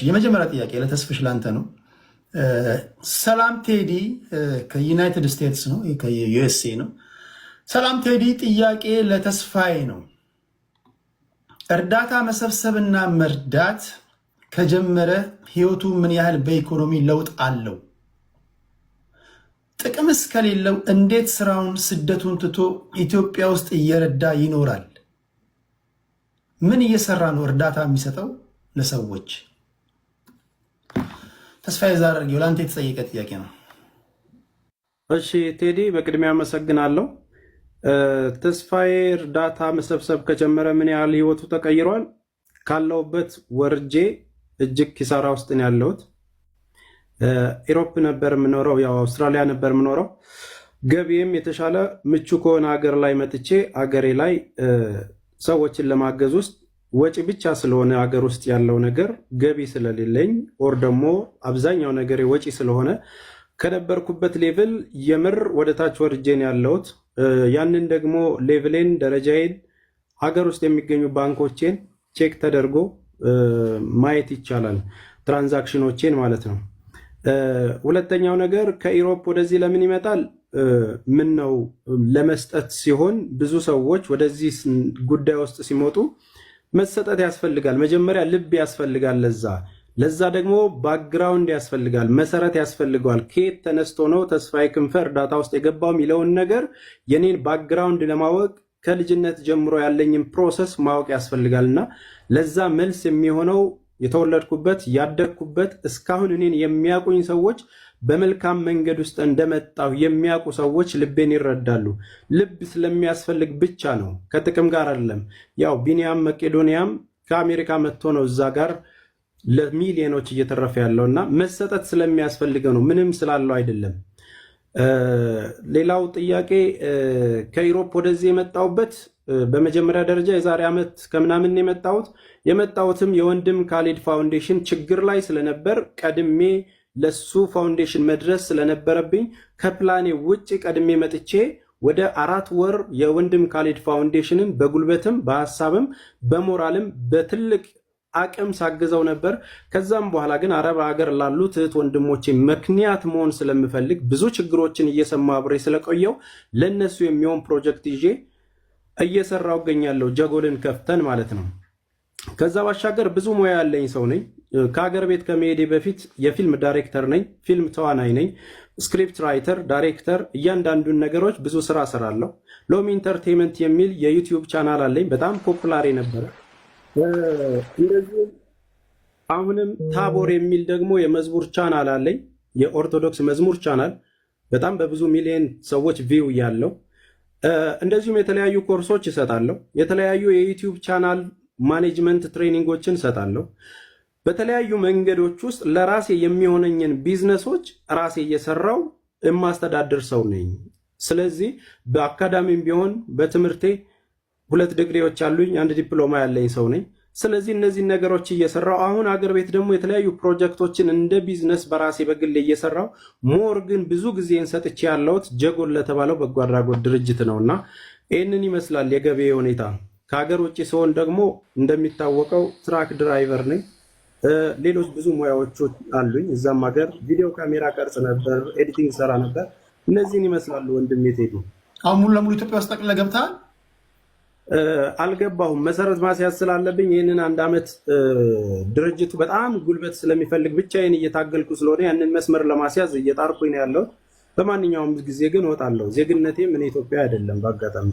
የመጀመሪያ ጥያቄ ለተስፍሽ ላንተ ነው። ሰላም ቴዲ ከዩናይትድ ስቴትስ ነው፣ ከ USA ነው። ሰላም ቴዲ፣ ጥያቄ ለተስፋዬ ነው። እርዳታ መሰብሰብና መርዳት ከጀመረ ህይወቱ ምን ያህል በኢኮኖሚ ለውጥ አለው? ጥቅምስ ከሌለው እንዴት ስራውን ስደቱን ትቶ ኢትዮጵያ ውስጥ እየረዳ ይኖራል? ምን እየሰራ ነው እርዳታ የሚሰጠው ለሰዎች? ተስፋዬ ዘርጌው፣ ለአንተ የተጠየቀ ጥያቄ ነው። እሺ ቴዲ፣ በቅድሚያ አመሰግናለሁ። ተስፋዬ እርዳታ መሰብሰብ ከጀመረ ምን ያህል ህይወቱ ተቀይሯል? ካለሁበት ወርጄ እጅግ ኪሳራ ውስጥ ነው ያለሁት። Europe ነበር የምኖረው፣ ያው አውስትራሊያ ነበር የምኖረው። ገቢዬም የተሻለ ምቹ ከሆነ ሀገር ላይ መጥቼ አገሬ ላይ ሰዎችን ለማገዝ ውስጥ ወጪ ብቻ ስለሆነ ሀገር ውስጥ ያለው ነገር ገቢ ስለሌለኝ or ደግሞ አብዛኛው ነገር ወጪ ስለሆነ ከነበርኩበት level የምር ወደ ታች ወርጄ ነው ያለሁት። ያንን ደግሞ level ኤን፣ ደረጃዬን፣ ሀገር ውስጥ የሚገኙ ባንኮቼን check ተደርጎ ማየት ይቻላል፣ transaction ኦቼን ማለት ነው። ሁለተኛው ነገር ከ Europe ወደዚህ ለምን ይመጣል? ምን ነው ለመስጠት ሲሆን ብዙ ሰዎች ወደዚህ ጉዳይ ውስጥ ሲመጡ መሰጠት ያስፈልጋል። መጀመሪያ ልብ ያስፈልጋል። ለዛ ደግሞ background ያስፈልጋል፣ መሰረት ያስፈልገዋል። ከየት ተነስቶ ነው ተስፋዬ ክንፈ እርዳታ ውስጥ የገባው የሚለውን ነገር የኔን background ለማወቅ ከልጅነት ጀምሮ ያለኝን process ማወቅ ያስፈልጋል። እና ለዛ መልስ የሚሆነው የተወለድኩበት፣ ያደግኩበት፣ እስካሁን እኔን የሚያውቁኝ ሰዎች፣ በመልካም መንገድ ውስጥ እንደመጣሁ የሚያውቁ ሰዎች ልቤን ይረዳሉ። ልብ ስለሚያስፈልግ ብቻ ነው፣ ከጥቅም ጋር አይደለም። ያው ቢኒያም መቄዶንያም ከአሜሪካ መጥቶ ነው እዛ ጋር ለሚሊዮኖች እየተረፈ ያለው እና መሰጠት ስለሚያስፈልገው ነው፣ ምንም ስላለው አይደለም። ሌላው ጥያቄ ከ Europe ወደዚህ የመጣሁበት በመጀመሪያ ደረጃ የዛሬ ዓመት ከምናምን የመጣሁት፣ የመጣሁትም የወንድም ካሊድ foundation ችግር ላይ ስለነበር ቀድሜ ለሱ foundation መድረስ ስለነበረብኝ ከፕላኔ ውጭ ቀድሜ መጥቼ ወደ 4 ወር የወንድም ካሊድ foundation ን በጉልበትም፣ በሀሳብም፣ በሞራልም በትልቅ አቅም ሳግዘው ነበር። ከዛም በኋላ ግን አረብ ሀገር ላሉት እህት ወንድሞቼ ምክንያት መሆን ስለምፈልግ፣ ብዙ ችግሮችን እየሰማ አብሬ ስለቆየው ለእነሱ የሚሆን ፕሮጀክት ይዤ እየሰራው እገኛለሁ። ጀጎልን ከፍተን ማለት ነው። ከዛ ባሻገር ብዙ ሙያ ያለኝ ሰው ነኝ። ከሀገር ቤት ከመሄዴ በፊት የፊልም ዳይሬክተር ነኝ፣ ፊልም ተዋናይ ነኝ፣ script writer፣ ዳይሬክተር፣ እያንዳንዱን ነገሮች ብዙ ስራ እሰራለሁ። ሎሚ Entertainment የሚል የ YouTube channel አለኝ፣ በጣም popular የነበረ። እንደዚሁም አሁንም ታቦር የሚል ደግሞ የመዝሙር ቻናል አለኝ፣ የኦርቶዶክስ መዝሙር ቻናል በጣም በብዙ ሚሊዮን ሰዎች view ያለው። እንደዚሁም የተለያዩ ኮርሶች እሰጣለሁ። የተለያዩ የ YouTube channel management training ኦችን እሰጣለሁ። በተለያዩ መንገዶች ውስጥ ለራሴ የሚሆነኝን ቢዝነሶች ራሴ እየሰራው የማስተዳድር ሰው ነኝ። ስለዚህ በአካዳሚም ቢሆን በትምህርቴ ሁለት ዲግሪዎች አሉኝ፣ አንድ ዲፕሎማ ያለኝ ሰው ነኝ። ስለዚህ እነዚህን ነገሮች እየሰራው አሁን አገር ቤት ደግሞ የተለያዩ ፕሮጀክቶችን እንደ ቢዝነስ በራሴ በግሌ እየሰራው more ግን ብዙ ጊዜን ሰጥቼ ያለሁት ጀጎል ለተባለው በጎ አድራጎት ድርጅት ነው እና ይህንን ይመስላል የገቢ ሁኔታ። ከሀገር ውጭ ሲሆን ደግሞ እንደሚታወቀው truck driver ነኝ። ሌሎች ብዙ ሙያዎች አሉኝ። እዛም ሀገር ቪዲዮ ካሜራ ቀርጽ ነበር፣ editing ሰራ ነበር። እነዚህን ይመስላሉ ወንድሜ ቴዲ። አሁን ሙሉ ለሙሉ ኢትዮጵያ ውስጥ ጠቅልለህ ገብተሃል? አልገባሁም። መሰረት ማስያዝ ስላለብኝ ይህንን አንድ ዓመት ድርጅቱ በጣም ጉልበት ስለሚፈልግ ብቻዬን እየታገልኩ ስለሆነ ያንን መስመር ለማስያዝ እየጣርኩኝ ነው ያለሁት። በማንኛውም ጊዜ ግን እወጣለሁ። ዜግነቴም እኔ ኢትዮጵያ አይደለም በአጋጣሚ።